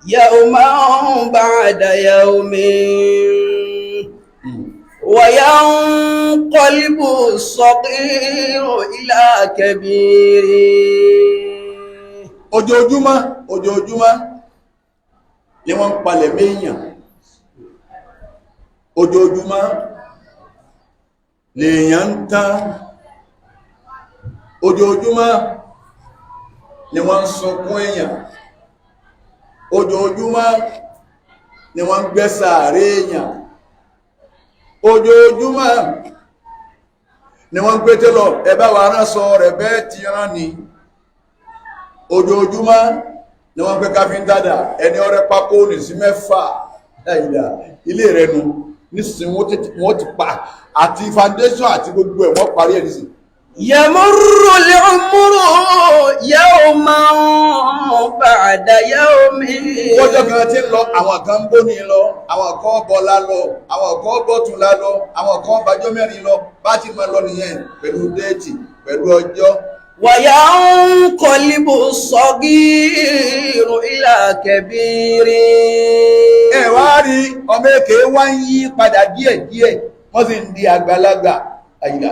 يوما بعد يوم، وينقلب الصغير إلى كبير. Ojoojúmọ́ ojoojúmọ́ ni wọ́n ń palẹ̀ méèyàn, ojoojúmọ́ lèèyàn ń tán, ojoojúmọ́ ni wọ́n ń sunkún èèyàn, ojoojúmọ́ ni wọ́n ń gbẹ́ sàárè èèyàn, ojoojúmọ́ ni wọ́n ń gbé télọ̀ ẹ bá wa ránṣọ rẹ̀ bẹ́ẹ̀ ti rán ni, ojoojúmọ́ ni wọ́n pẹ́ káfíńtà dà, ẹni ọrẹ pákó ní sí mẹ́fà láìda ilé rẹ̀ nu nísìnyí, wọ́n ti pa àti foundation àti gbogbo ẹ̀, wọ́n parí ẹ̀ nísìnyí. يمر العمر يوما بعد يوم. Ọjọ́ kan tí ń lọ, àwọn kan ń bó ní lọ, àwọn kan bọ́lá lọ, àwọn kan bọ́túnlá lọ, àwọn kan bàjọ́ mẹ́rin lọ. Bá ti máa lọ nìyẹn pẹ̀lú date, pẹ̀lú ọjọ́. وينقلب الصغير إلى كبير. Ẹ wá rí ọmọ èké wá ń yí padà díẹ̀díẹ̀, wọ́n sì ń di àgbàlagbà. Àyíká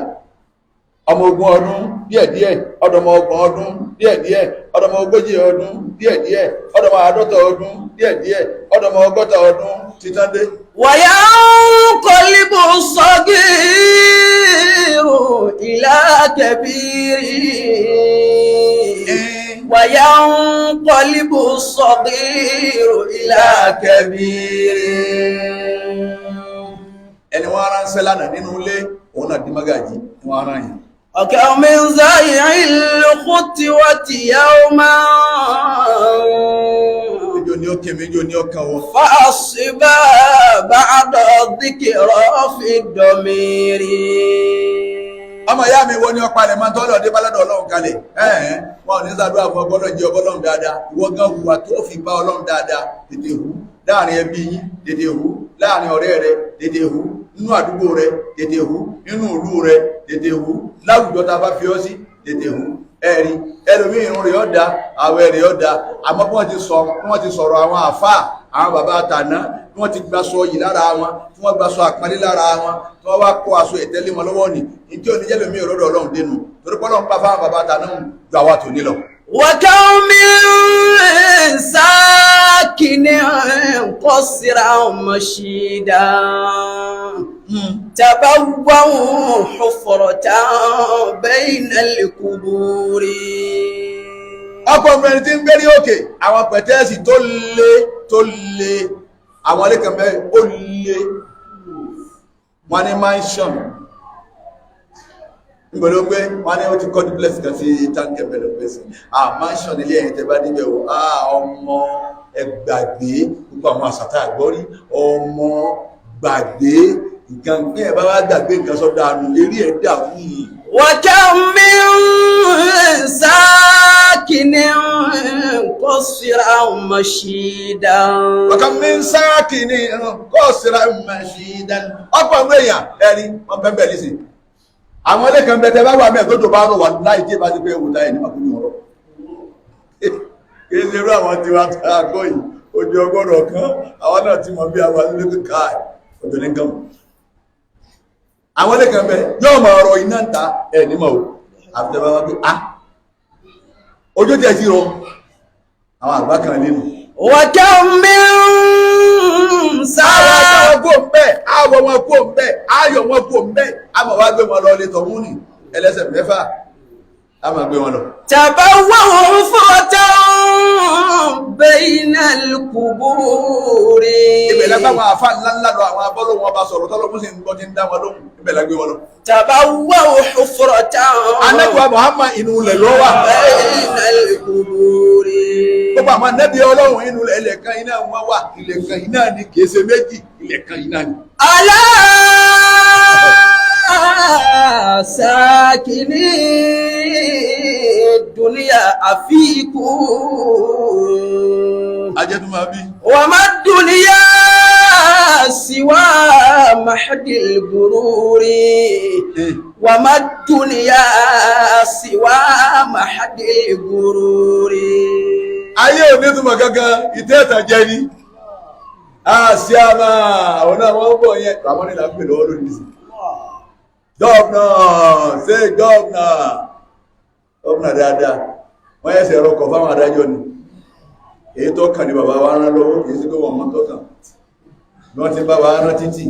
ọmọ 20 ọdún díẹ̀díẹ̀, ọdọmọ 30 ọdún díẹ̀díẹ̀, ọdọmọ 40 ọdún díẹ̀díẹ̀, ọdọmọ 50 ọdún díẹ̀díẹ̀, ọdọmọ 60 ọdún títán dé. وينقلب الصغير إلى كبير، وينقلب الصغير إلى كبير. Ẹni wọ́n ránṣẹ́ lánàá nínú ilé, òun náà di mágàjí ni wọ́n rán yìí. وكم من زيع الخطوة يوما Ijó ni ó kémi, ijó ni ó kàn wọ́n. فأصبح بعد الذكرى في الضمير. Ọmọ ìyá mi, wo ni ọpa rẹ̀ máa ń tọ́lọ̀ dé bálọ́dọ̀ Ọlọ́run kalẹ̀? Ẹ̀ẹ́n, wọn ò ní sàdúrà fún ọgbọ́dọ̀ jẹ́ ọbọ́lọ́run dáadáa. Ìwọ gan hùwà tó fi bá Ọlọ́run dáadáa. Tètè hù láàrin ẹbí yín, tètè hù láàrin ọ̀rẹ́ rẹ, tètè hù nínú àdúgbò rẹ, tètè hù nínú ìlú rẹ, tètè hù láwùjọ tá a bá fi ọ́ sí, tètè hù. Ẹ̀rí ẹlòmíì, irun rẹ̀ ọ̀dà, àwẹ̀ rẹ̀ ọ̀dà, àmọ́ bí wọ́n ti sọ̀rọ̀ àwọn àfáà, àwọn bàbá àtàná, bí wọ́n ti gbaṣọ yìí lára wọn, tí wọ́n gbaṣọ àpọ́nlé lára wọn, tí wọ́n wá kó aṣọ ìtẹ́lé wọn lọ́wọ́ ni ìdí oníjẹ́ lómi ìrọ́dọ̀ Ọlọ́run dénú, torí pé Ọlọ́run bá fáwọn bàbá àtàná ju àwa tòní lọ. وكم من ساكن قصرا مشيدا تبوأوا حفرة بين القبور. Ọ̀pọ̀ ọmọ ẹni tí ń gbé ní òkè àwọn pẹ̀tẹ́ẹ̀sì tó le tó le, àwọn ilé kan bẹ́ẹ̀ ó le, wọ́n ní mansion níbo ló gbé, wọ́n ní ó ti kọ́ duplex kan sí táǹkì ẹ̀bẹ̀ ló gbé sí. Ah, mansion ilé ẹ̀yìn tẹ́ bá débẹ̀ o, ah, ọmọ, ẹ gbàgbé gbogbo àwọn àṣàtà àgbọ́rí. Ọmọ, gbàgbé nǹkan bí ẹ bá wá gbàgbé nǹkan sọ́dọ̀ àánú eré ẹ̀ dà wù. وكم من ساكن قصرا مشيدا. وكم من ساكن قصرا مشيدا. Ọ̀pọ̀ àwọn èèyàn ẹ̀rí wọ́n bẹ́ẹ̀ bẹ́ẹ̀ lísìn àwọn ilé kan bẹ́ẹ̀ bá wà mẹ́ẹ̀ tó tó bá rọ̀ wà láì tí ìbá ti pé ewu táyẹ̀ ní màkúrú ọ̀rọ̀ kì í ṣe irú àwọn tiwa tá a gbọ́ yìí, ojú ọgọ́rọ̀ kan àwọn náà ti mọ̀ bí àwọn ilé káà ọ̀dọ̀ ní gan. Àwọn ilé kan bẹ́ẹ̀ yóò máa rọ iná ń ta ẹ̀ nímọ̀ o, àfitẹ́ bá wá pé ah, ojú tí ẹ ti rọ àwọn àgbà kan nínú. وكم من Àwọn ساكن kò ń bẹ́, àwọ̀ wọn kò ń bẹ́, ayọ̀ wọn kò ń bẹ́, àmọ̀ wá gbé wọn lọ ilé tọ̀hún ní ẹlẹ́sẹ̀ mẹ́fà, a máa gbé wọn lọ. تبوأوا حفرة بين القبور. Ibẹ̀ la gbá àwọn àfa ńlá ńlá lọ, àwọn abọ́lọ́ wọn bá sọ̀rọ̀ tọ́lọ́ fún sí ń gbọ́ tí ń dá wọn lóhùn, ibẹ̀ la gbé wọn lọ. تبوأوا حفرة Anẹ́gbà Muhammad, inú ilẹ̀ ló wà. بين القبور. Gbogbo àwọn anẹ́bí Ọlọ́run, inú ilẹ̀ kan iná wọn wà, ilẹ̀ kan iná ni, kìí ṣe méjì, ilẹ̀ kan iná ni. ألا ساكني الدنيا أفيقوا. Ajẹ́tún máa bí. وما الدنيا سوى محض الغرور، وما الدنيا سوى محض الغرور. Ayé ò ní túmọ̀ kankan, ìtẹ́ ẹ̀tàn jẹ ni. Àṣìámà àwọn náà wọ́n ń bọ̀ yẹn. Ramoni là ń pè lọ́wọ́ lónìí sí. Gọ́ọ̀nà ṣé gọ́ọ̀nà gọ́ọ̀nà dáadáa. Wọ́n yẹ ṣẹ̀rọ kọ̀ fáwọn adájọ́ ni. Èyí tó kàn ní bàbá wa rán lọ́wọ́, kì í sí pé wọ́n mọ́ tó kàn. Bí wọ́n ti bá wa rán títì,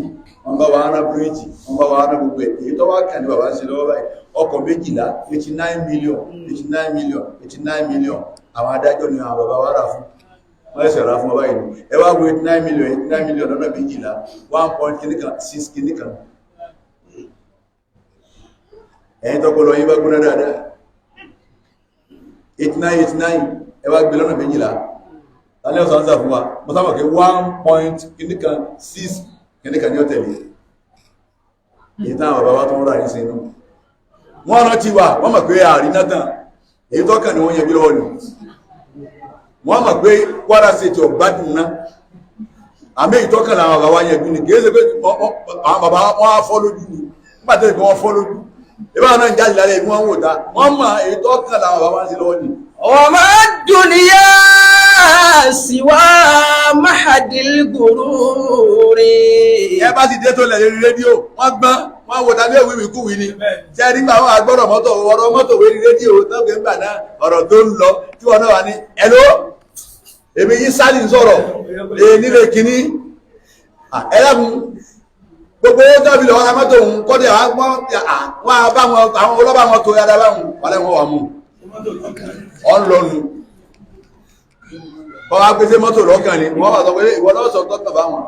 wọ́n bá wa rán bíríìjì, wọ́n bá wa rán gbogbo ẹ̀. Èyí tó wá kàn ní bàbá ń ṣe lọ́wọ́ báyìí. Ọkọ̀ méjìlá, 89 million, 89 million, 89 million. Àwọn adájọ́ ni àwọn bàbá wa rà fún. Wọ́n ẹ̀sẹ̀ rà fún ọba yìí. Ẹ wá wo 89 million, 89 million lọ́nà méjìlá, one point kìíní kan, six kìíní kan. Ẹ̀yin tọ́kọ lọ yín bá gbóná dáadáa. 89, 89, ẹ wá gbé lọ́nà méjìlá. Tani ọ̀sán sà fún wa? Mo sábà pé one point kìíní kan six kìíní kan ní ọ̀tẹ̀lẹ̀. Èyí táwọn bàbá wa tó ń rà ní sínú. Wọ́n rántí wa, wọ́n mọ̀ pé àrí náà tán. Èyí tọ́kàn ni wọ́n yẹ bí lọ́wọ́ ni. Wọ́n mọ̀ pé Kwara State ọ̀gbádùn náà. Àmì ìtọ́kàn làwọn bàbá wa yẹ bí ni. Kìí ṣe pé àwọn bàbá wọn á fọ́ lójú ni. Nígbà tó yẹ kí wọ́n fọ́ lójú. Ìbára náà ń jáde lálẹ́ ìbí wọ́n ń wò ta. Wọ́n mọ̀ èyí tọ́kàn làwọn bàbá wa ń ṣe lọ́wọ́ ni. وما الدنيا سوى محد الغرور. Ẹ bá ti dé tó lẹ̀ lórí rédíò, wọ́n gbọ́n, wọ́n wo tàbí òwì wìkúwì ni. Ṣé nígbà wọn àgbọ̀rọ̀ mọ́tò, ọ̀rọ̀ mọ́tò wérí rédíò tó gbé ńgbà náà, ọ̀rọ̀ tó ń lọ tí wọn náà wà ní ẹ̀ló, èmi yí sáàlì ń sọ̀rọ̀ èyí nílé kínní ẹlẹ́kùn gbogbo owó tó fi lọ́wọ́ ra mọ́tò òun kọ́dẹ̀ wọ́n á bá wọn àwọn ọlọ́ba wọn tó yára báwọn wàlẹ́ wọn wà mú ọ̀ ń lọnu kọ́ wá pèsè mọ́tò lọ́kàn ni wọ́n wà sọ pé ìwọ lọ́sọ̀ tọ́kàn báwọn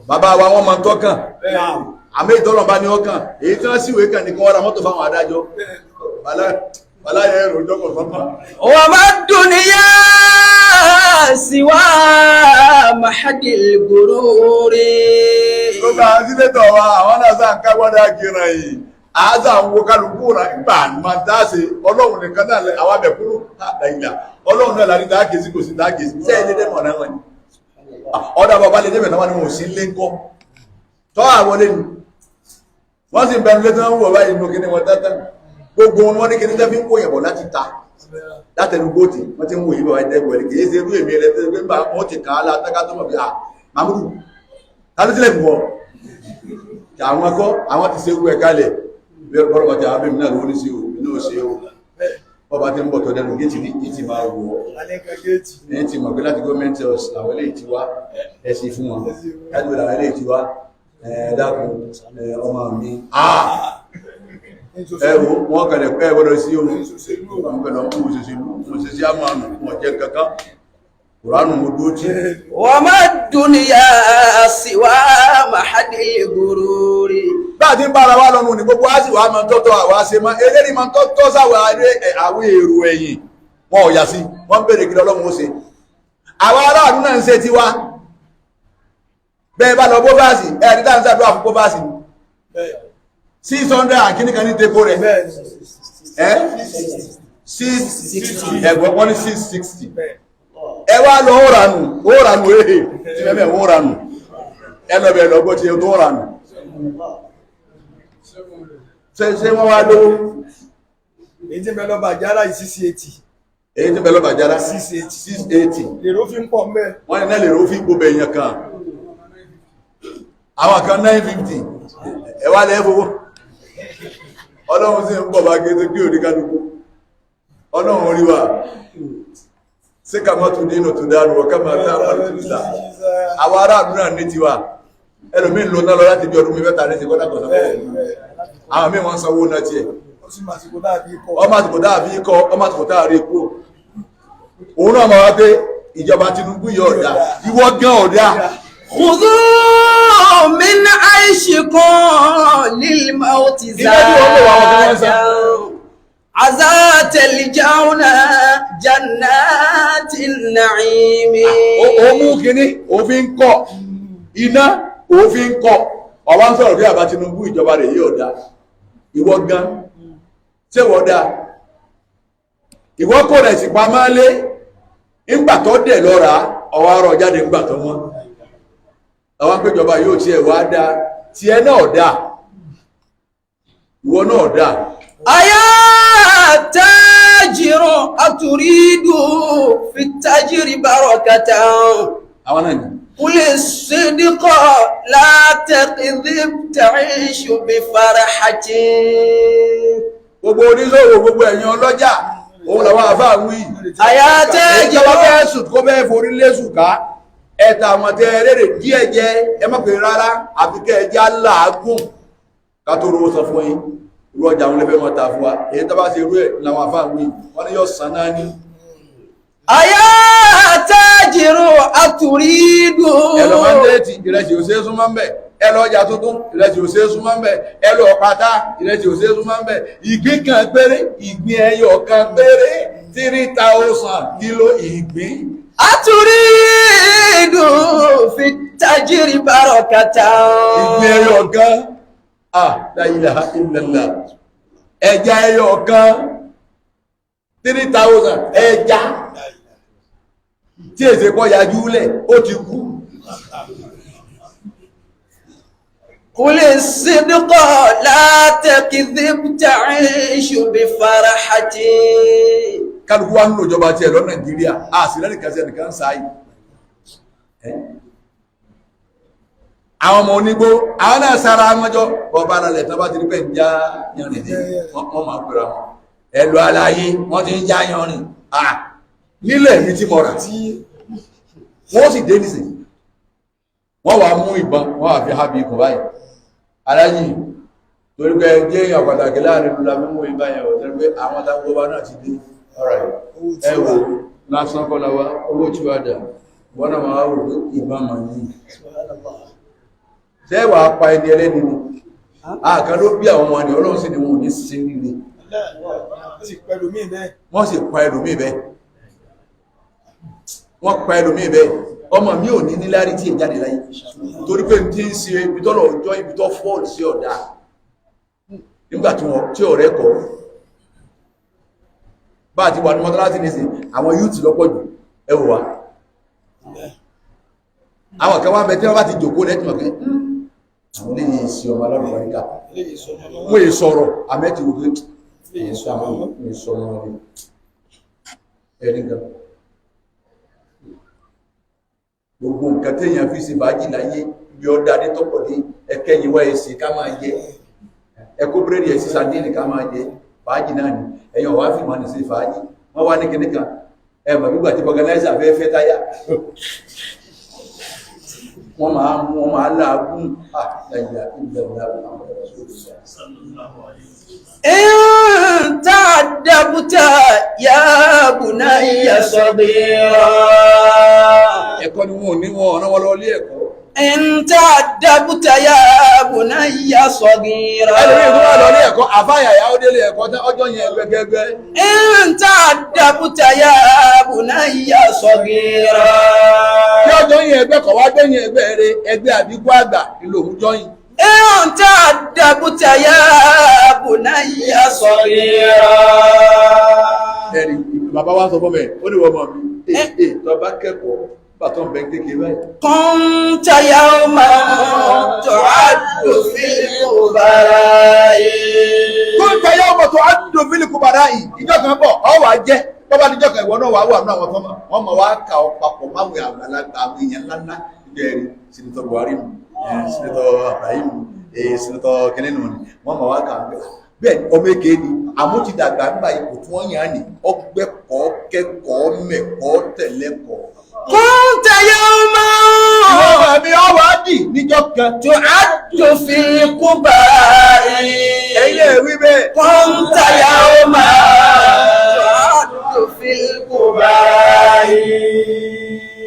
bàbá wa wọ́n máa ń tọ́kàn àmì ìtọ́nà bá ní ọkàn èyí tí wọ́n sì wé kàn ní kí wọ́n ra mọ́tò fáwọn adájọ́ bàlá yẹn rò jọ́kọ̀ sọ́kàn. وما الدنيا سوى محد الغرور. Gbogbo àwọn sínétọ̀ wa àwọn náà sá ń ká gbọ́dọ̀ kíran yìí àásà ń wo kálukú rà nígbà máa dá ṣe ọlọ́run nìkan náà àwọn abẹ̀kúrú àdàgbà ọlọ́run náà láti dáàkì sí kò sí dáàkì sí sẹ́yìn lédè mọ̀ náà wọ̀nyí. Ọ̀dà bàbá lè débẹ̀ náà wà ní wọn ò sí lé ńkọ́ tọ́ àwọn lé nu wọ́n sì ń bẹnu létí wọn ń wọ̀ báyìí nù kíní wọn tẹ́tẹ́ gbogbo wọn ní kíní tẹ́ fi ń wò yẹ̀bọ̀ láti ta látẹnu góòtì wọ́n ti ń wò yí bàbá ìdẹ́gbẹ̀ẹ́ rẹ̀ kì í ṣe irú èmi rẹ̀ tẹ́lẹ̀ pé wọ́n ti kà á la tẹ́ká tó mọ̀ bí i ah Mamudu ta ló sílẹ̀ fún ọ àwọn akọ́ àwọn ti ṣe irú ẹ̀ kalẹ̀ bí ọ̀rọ̀ bàtà abẹ́mi náà lówó ní sí o inú ò ṣe o ọba ti ń bọ̀ tọ́ dẹnu géètì ní ìtì máa wọ̀ ọ́ ẹ̀yìn ti mọ̀ pé láti gọ́ọ̀mẹ́ntì ọ̀sìn làwọn eléyìí ti wá ẹ sì fún wọn láti wọ́n làwọn eléyìí ti wá ẹ dákun ẹ ọmọ mi ẹ wo wọn kàlẹ̀ pẹ́ ẹ gbọ́dọ̀ sí o wọn kàlẹ̀ wọn kò ṣèṣe lù wọn ṣèṣe àmọ́ àmọ́ wọn jẹ́ kankan kùránù mo dúró tì. وما الدنيا سوى محد الغرور. Bá a ti ń bára wa lọ́nu ní gbogbo á sì wá máa ń tọ́tọ́ àwa ṣe mọ́ eléyìí máa ń tọ́tọ́ sáwọn àwọn èrò ẹ̀yìn wọn ò yà sí wọ́n ń bèrè kí lọ́lọ́run ó ṣe. Àwọn aráàlú náà ń ṣe tiwa bẹ́ẹ̀ bá lọ bófáàsì ẹ̀ẹ́dí tá à ń ṣàdúrà fún bófáàsì 600 and kíní kan ní tepo rẹ̀ ẹ́ six ẹ̀gbọ́n wọ́n ní 660 ẹ wá lọ ó ranù ó ranù ehe tí bẹ́ẹ̀ ó ranù ẹ lọ bẹ̀rẹ̀ lọ́gbọ́ tí ó ranù ṣe wọ́n wá lówó. Èyí tí ń bẹ lọ́ba àjálá yìí 680. Èyí tí ń bẹ lọ́ba àjálá 680. 680. Lèrò fi ń pọ̀ mẹ́. Wọ́n ní náà lèrò fi gbogbo èèyàn kan àwọn kan 950 ẹ wá lẹ́ fowó ọlọ́run sì ń bọ̀ bá gẹ́gẹ́ kí òní kálukú ọlọ́run orí wa sí kàmọ́ tó dínú tó dánú ọ̀ká máa tá àwọn àlùtúnṣà àwọn aráàlú náà ní tiwa ẹlòmíín ló ná lọ láti bí ọdún mẹ́ta ní ti kọ́dà kọ̀ọ̀sán àwọn míì wọ́n sanwó náà tiẹ̀ ọmọ àsìkò dàbí kọ́ ọmọ àsìkò dáàbí kú òun náà máa wá pé ìjọba Tinubu yọ ọ̀dà ìwọ gan ọ̀dà. خذوا من عيشكم للموت زادا عسى تلجون جنات النعيم. Ó mú kínní òfin kọ iná òfin kọ ọwá ń sọ̀rọ̀ bí àbá Tinubu ìjọba rẹ̀ yóò dá ìwọ gan ṣé wọ́n dá ìwọ kò rẹ̀ sì pamọ́ lé ńgbà tó dẹ̀ lọ́ra ọwọ́ arọ jáde ńgbà tó wọ́n àwọn péjọba yóò tiẹ̀ wá dá tiẹ̀ náà dá ìwọ náà dá. أيا تاجر أتريد في التجر بركة Àwọn náà ni. قل الصدق لا تكذب تعيش بفرحة. Gbogbo oníṣòwò, gbogbo ẹ̀yin ọlọ́jà, òun làwọn àfáà ń wí. أيا Èyí tó bá تاجر fẹ́ sùn kó bẹ́ẹ̀ forí lésù ká, ẹ̀ta àwọn tẹ rèrè díẹ̀ jẹ, ẹ má pè rárá, àfi kẹ́ ẹ já làágùn ká tó rówó san fún yín. Irú ọjà àwọn ẹlẹ́fẹ́ máa ta fún wa. Èyí tó bá ṣe irú ẹ̀ làwọn àfáà ń wí, wọ́n ní yóò san náà ní. أيا تاجر أتريد Ẹ lọ mándéètì, ìrẹsì ò ṣeé súnmọ́ ń bẹ̀. Ẹ lọ ọjà tuntun, ìrẹsì ò ṣeé súnmọ́ ń bẹ̀. Ẹ lọ pátá, ìrẹsì ò ṣeé súnmọ́ ń bẹ̀. Ìgbín kan péré, ìgbín ẹyọ kan péré, 3,000 kìló ìgbín. أتريد في التاجر بركة Ìgbín ẹyọ kan, ah, la ilaha illallah. Ẹja ẹyọ kan, 3,000 ẹja tí èsè kọ́ yajú lẹ̀, ó ti kú. قل الصدق لا تكذب تعيش بفرحة. Kálukú wa ń lò ìjọba tiẹ̀ lọ Nàìjíríà, a sì lẹ́nìkan sí ẹnìkan ń sáyì. Àwọn ọmọ onígbó, àwọn náà sára wọn jọ bọba ara lẹ̀ tán bá ti rí pé ń já yanrìn ní wọ́n máa pera wọn ẹlò aláyé, wọ́n ti ń já yanrìn. Ah, nílẹ̀ mi tí mo rà, wọ́n sì dé nísìn, wọ́n wàá mú ìbọn, wọ́n wàá fi hábi ikùn báyìí. Aláyì torí pé jẹ́ èèyàn pàtàkì láàrin ìlú la fi mú ìbá yẹn ò, torí pé àwọn táwọn ọba náà ti dé ọ̀rọ̀ ẹ wò lásán kọ́ la wá owó tí wàá dà wọ́n náà máa wò pé ìbọn mà ní ṣé wàá pa ẹni ẹlẹ́ni ni àkàn ló bí àwọn ọmọ ni Ọlọ́run sì ni wọn ò ní sí rire. Wọ́n sì pẹ̀lú mí bẹ́ẹ̀. Wọ́n sì pa ẹlòmíì bẹ́ẹ̀, wọ́n pa ẹlòmíì bẹ́ẹ̀. Ọmọ mi ò ní níláárí tí ì jáde láyé torí pé n ti ń ṣe ibi tọ́lọ̀ ọjọ́ ibi tọ́ fọ́ọ̀lù sí ọ̀dà nígbà tí wọ́n tí ọ̀rẹ́ kọ̀ bá a ti wà ní mọ́tálásí nísìn, àwọn yúùtì lọ́pọ̀ jù. Ẹ wò wá, àwọn kan wá bẹ tí wọ́n bá ti jòkó lẹ́tì mọ̀ pé àwọn lè ṣe ọmọ alárùbáríkà. Eléyìí sọ ọmọ Wọ́n èè sọ̀rọ̀ àmẹ́tì wò pé Eléyìí sọ ọmọ. wọ́n èè sọ̀rọ̀ wọn ẹni gan. Gbogbo nǹkan téèyàn fi ṣe fàájì láyé, ibi ọ̀dà adé tọ́pọ̀ dé, ẹkẹyìn wá ẹsẹ̀ ká máa jẹ, ẹkọ búrẹ́dì ẹsẹ̀ sardine ká máa jẹ, fàájì náà ni. Ẹ̀yàn wá fìmọ̀ ní ṣe fàájì, wọ́n wá ní kinní kan, ẹ mọ̀ gbígbà tí fọgànáìsà fẹ́ fẹ́ táyà, wọ́n máa mú, wọ́n máa làágùn àlàyé ìlànà. إن تعدبت يا بني صغيرا Ẹ̀kọ́ ni wọn ò ní wọn ọ̀ràn wọn lọ ilé ẹ̀kọ́. إن تعدبت يا بني صغيرا Ẹlòmíì tó wà lọ ilé ẹ̀kọ́, àfáyà ìyàwó délé ẹ̀kọ́ tán, ọjọ́ yẹn ẹgbẹ́gẹ́gbẹ́. إن تعدبت يا بني صغيرا Kí ọjọ́ yẹn ẹgbẹ́ kọ̀ wá gbẹ̀yìn ẹgbẹ́ rẹ, ẹgbẹ́ àbíkú àgbà ìlú òun jọyìn. إن تعدبت يا بني صغيرا Ẹ̀rí bàbá wa sọ fún mi, ó ní wọ́n mọ̀ mi ee tó bá kẹ́kọ̀ọ́ bàtọ́ bẹ́ẹ̀ kékeré báyìí. كنت يوما تعد في الكبراء. Tó ń tẹ̀yẹ́ ọmọ tó á dùn fílì kúbàrá yìí, ìjọ kan bọ̀ ọ wà jẹ́ bọ́bá níjọ́ kan, ìwọ náà wà wà nínú àwọn tọ́mọ wọn mọ̀ wá kà ọ papọ̀ máwùn àgbàlagbà, àwọn èèyàn ńláńlá ìgbẹ́ rí Senator Buhari nù, Senator Ibrahim nù, Senator kẹ́lẹ́ nù ni wọ́n mọ̀ wá kà á bẹ́ẹ̀. Ọmọ èké ni àmútidàgbà nígbà ipò tí wọ́n yàn án ní ọgbẹ́kọ̀ọ́ kẹ́kọ̀ọ́ mẹ̀kọ́ tẹ̀lẹ́kọ̀ọ́. كنت يوما Ìwọ ọmọ mi, ọ wà á dì níjọ́ kan. تعد في الكبراء. Ẹ̀yin ẹ̀ wí bẹ́ẹ̀. كنت يوما تعد في الكبراء.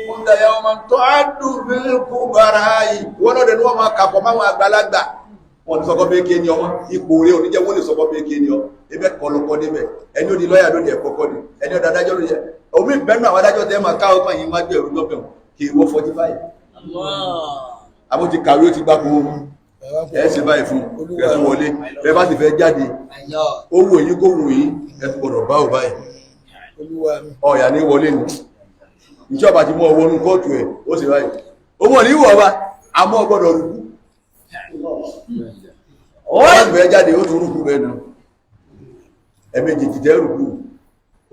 Kúndà ya ọmọ tó á dùn bí kú bara yìí. Wọ́n náà dẹ̀ ni wọ́n máa kàpọ̀ máwọn àgbàlagbà. Wọ́n ti sọkọ́ bẹ́ẹ̀ kéènì ọmọ. Ipò rẹ̀ oníjẹ́ wọ́n lè sọkọ́ bẹ́ẹ̀ kéènì ọ. Ebẹ́ kọ́ ló kọ́ débẹ̀. Ẹni ó di lọ́ọ̀yà lónìí, ẹ̀kọ́ kọ́ ni. Ẹni ó di adájọ́ lónìí. Omi ìbẹ́nu àwọn adájọ́ tẹ́ máa ká ọkàn yìí wájú ẹ̀rú lọ́bẹ̀ wọn. Kì í wọ́ 45. Àbó ti kàwé, ó ti gbá kó ẹ ṣe báyìí fún ẹ tó wọlé. Bẹ́ẹ̀ bá sì fẹ́ jáde, ó wù yín kó wù yín, ẹ tó gbọdọ̀ bá ò báyìí. Olúwa mi. Ọ̀yà ní wọlé ni ìjọba ti mú ọwọ́ ní kóòtù ẹ̀, ó sì báyìí owó ní ìwọ̀ ọba, àmọ́ ọgbọ́dọ̀ rúkú. Wọ́n bẹ̀ẹ́ jáde, ó tún rúkú bẹ́ẹ̀ náà, ẹ̀mẹ́jì jìjẹ́ rúkú.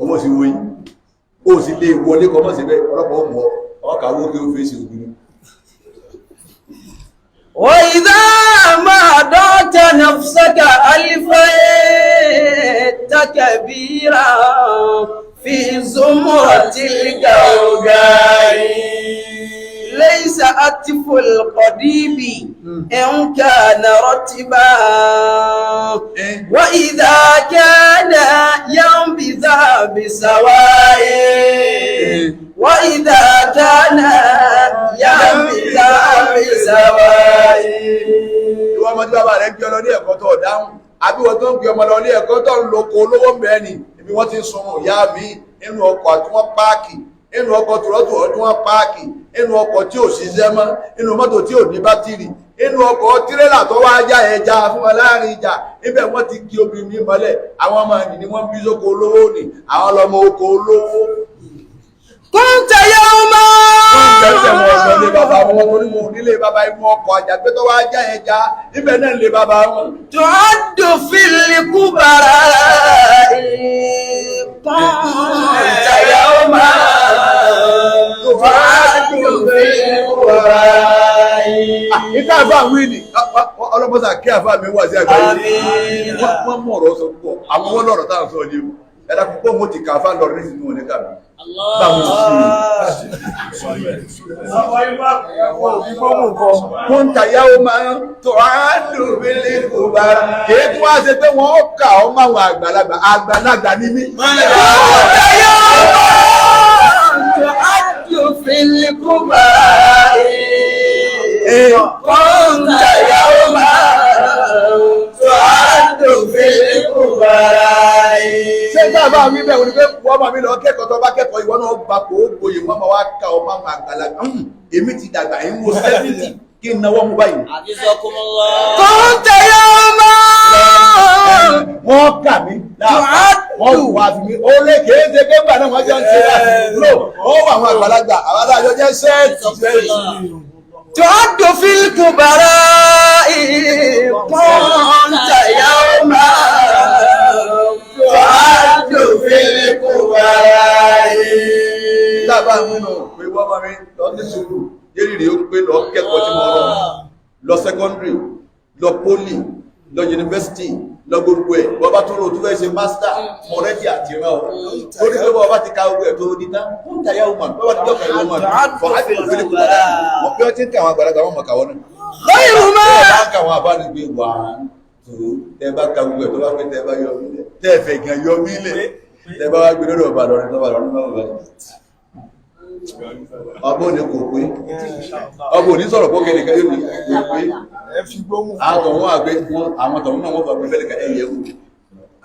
Ọmọ sí wo yín ó sì lè wọlé kọmọ́ síbẹ̀ ọlọ́pàá ó mọ̀ ọkà owó kí ó fèsì ògiri. وإذا ما دعت نفسك ألفيت كبيرا في زمرة الجوجاء ليس أتف القديم إن كان رتبا وإذا كان ينبذ بسواء وإذا كان ينبذ بسواء. Ìwọ ọmọ tí bàbá rẹ̀ ń gbé ọ lọ ní ẹ̀kọ́ tó dáhùn, àbí wọ́n tó ń gbé ọmọ lọ ní ẹ̀kọ́ tó ń loko olówó mẹ́rin ibi wọ́n ti ń sunrun ìyá mi nínú ọkọ̀ àti wọ́n páàkì nínú ọkọ̀ tòrọ́tòrọ́ tí wọ́n páàkì nínú ọkọ̀ tí ò ṣiṣẹ́ mọ́, nínú mọ́tò tí ò ní bátìrì, nínú ọkọ̀ tírélà tó wá já ẹja fún wọn láàrin ìjà, níbẹ̀ wọ́n ti kí obìnrin mi mọ́lẹ̀. Àwọn ọmọ ẹni ni wọ́n bí sóko olówó ni àwọn lọmọ oko olówó. كنت يوما Wọ́n tẹ́tẹ̀ wọn lọ lé bàbá wọn torí wọn ò nílé bàbá, inú ọkọ̀ àjàgbé tó wá já ẹja níbẹ̀ náà lé bàbá wọn. تعد في الكبراء كنت يوما تعد في الكبراء. Ìta àfà wí ni ọlọ́mọ́sà kí àfà mi wà sí àgbáyé. Àmín. Wọ́n mọ̀ ọ̀rọ̀ sọ púpọ̀, àwọn wọ́n lọ́rọ̀ táà ń sọ ní o. Ẹ̀dá púpọ̀ mo ti kà àfà lọ ní ìsinmi òní kàmí. Báwo sí i? Kúńtà yáwó máa ń tó àádùn mi lè kó bára. Kìí tún wá ṣe pé wọ́n ó kà ọ́ máwọn àgbàlagbà. Àgbàlagbà ni mí. كنت يوما تعد في الكبراء كنت يوما تعد في الكبراء. Ṣé tá a bá wí bẹ́ẹ̀ wọ́n ni pé wọ́n máa mi lọ kẹ́kọ̀ọ́, tó bá kẹ́kọ̀ọ́ ìwọ náà gbà kó o gboyè, wọ́n máa wá ka ọ máa máa àgbàlagbà. Èmi ti dàgbà ẹ̀ ń wo 70 kí n náwó mu báyìí. Afizakumullah. كنت يوما Wọ́n kà mí láàfin, wọ́n wà fi mí ó lé kéé ṣe pé gbà náà wọ́n jọ ń ṣe láti lò ó wà àwọn àgbàlagbà àwọn adájọ́ jẹ́ sẹ́ẹ̀tì sẹ́ẹ̀tì. تعد في الكبراء كنت يوما تعد في الكبراء. Dábàá ń wínú pé wọ́n máa mi lọ ní sùúrù yéèrè rèé ó pé lọ kẹ́kọ̀ọ́ tí mo rọ̀ lọ secondary, lọ poly, lọ university, lọ gbogbo ẹ̀, bọ́ bá tó rò tó fẹ́ ṣe master mọ̀rẹ́dì àti ràn ọ́ torí pé bọ́ bá ti ka gbogbo ẹ̀ tó di tán fún tàyà woman bọ́ bá ti dọ́kà ìwọ́n mọ̀ fọ́ àti òfin kò dára wọ́n bí wọ́n ti ń kà àwọn àgbàlagbà wọn mọ̀ kàwọ́ náà. خير ما Tẹ́ ẹ bá ń ka àwọn àbá ni pé one two, tẹ́ ẹ bá ka gbogbo ẹ̀ tó bá pé tẹ́ ẹ bá yọ mí lẹ̀, tẹ́ ẹ fẹ̀ gan yọ mí lẹ̀, tẹ́ ẹ bá wá gbé lọ́dọ̀ ọba lọ́rin tó bá lọ́rin bá wà báyìí. Ọba òní kò pé, ọba òní sọ̀rọ̀ pọ́kẹ́ nìkan yóò ní kò pé. Ẹ fi gbóhùn. Àwọn tọ̀hún àgbẹ̀ wọn, àwọn tọ̀hún náà wọ́n fà pé fẹ́lẹ̀ ká ẹ̀yẹ wò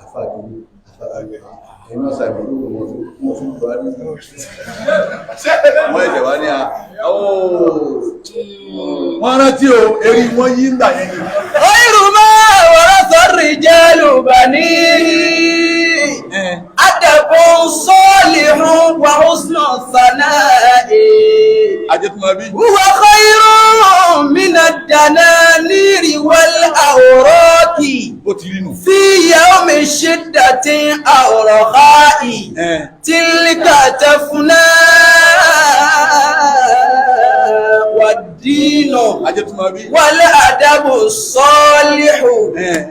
àfàkìrí àfàkìrí ẹ̀yin náà sàbí wọn fún buhari wọ́n ẹ̀jẹ̀ wá ní a wọ́n rántí o, eré wọn yí ń gbà yẹn ni. خير ما ورث الرجال بنيه أدب صالح وحسن الثناء. Ajẹ́tùmọ̀bí. هو خير من الدنانير والأوراق Ó ti rí nù. في يوم الشدة أو رخاء. تلك تفنى والدين Ajẹ́tùmọ̀bí. والأدب الصالح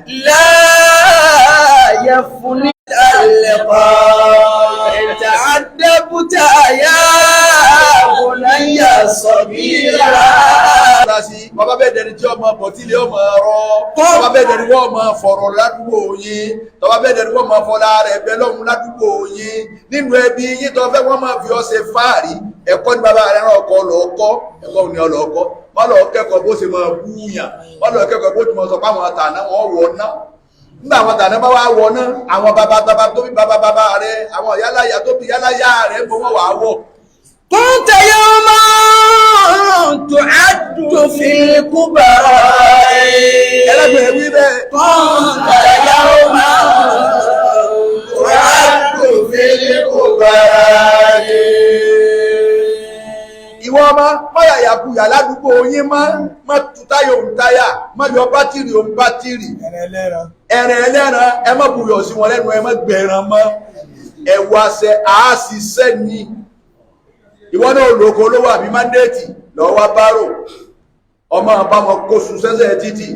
لا يفني اللقاء. تعدبت يا بني صغيرا. Sí bàbá bẹ́ẹ̀ dẹni tí ọmọ bọ̀tílé ọmọ rọ, bàbá bẹ́ẹ̀ dẹni wọ́n ọmọ fọ̀rọ̀ ládùúgbò yín, tọ́ba bẹ́ẹ̀ dẹni wọ́n ọmọ fọlá rẹ̀ bẹ́ẹ̀ lọ́hùn ládùúgbò yín, nínú ẹbí yín tó fẹ́ wọ́n máa fi ọ́ ṣe fáàrí. Ẹ̀kọ́ ní bàbá rẹ̀ rán ọkọ lọ́ọ́kọ́, ẹ̀kọ́ ní ọlọ́ọ̀kọ́ wọ́n lọ kẹ́kọ̀ọ́ bó ṣe máa búyàn, wọ́n lọ kẹ́kọ̀ọ́ bó ti máa sọ pé àwọn àtàná wọn wọ̀ ná. Nígbà àwọn tàná bá wá wọ ná, àwọn bàbá bàbá tó bí bàbá bàbá rẹ̀, àwọn yálàyà tó bí yálàyà rẹ̀ ń bọ́ wọ́n wà wọ̀. كنت يوما تعد في الكبراء. Ẹlẹ́gbẹ̀ẹ́ wí bẹ́ẹ̀. كنت يوما تعد في الكبراء. Ìwọ ọmọ mọ́yà yàkuyà ládùúgbò yín, mọ́ mọ́ tu táyà òun táyà, mọ́ yọ bátìrì òun bátìrì. Ẹran ẹlẹ́ran. Ẹran ẹlẹ́ran, ẹ má buyọ̀ sí wọn lẹ́nu, ẹ má gbẹ̀ràn mọ́. Ẹ̀wọ̀ àṣẹ àásìṣẹ́ ni. Ìwọ náà lóko olówó àbí mándéètì lọ́wọ́ bárò, ọmọ bá wọn kóṣù sẹ́sẹ̀ títì,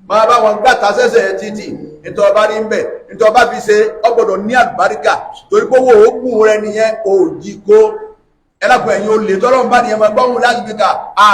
máa bá wọn gbàtà sẹ́sẹ̀ títì. Nítorí ọba rí ń bẹ̀, nítorí ọba fi ṣe, ọgbọ́dọ̀ ní àlùbáríkà, torí pé owó oògùn rẹ nìyẹn, òjì kó ẹlẹ́kùn ẹ̀yìn olè tọ́lọ́run bá nìyẹn máa gbọ́hùn láti fi kà á.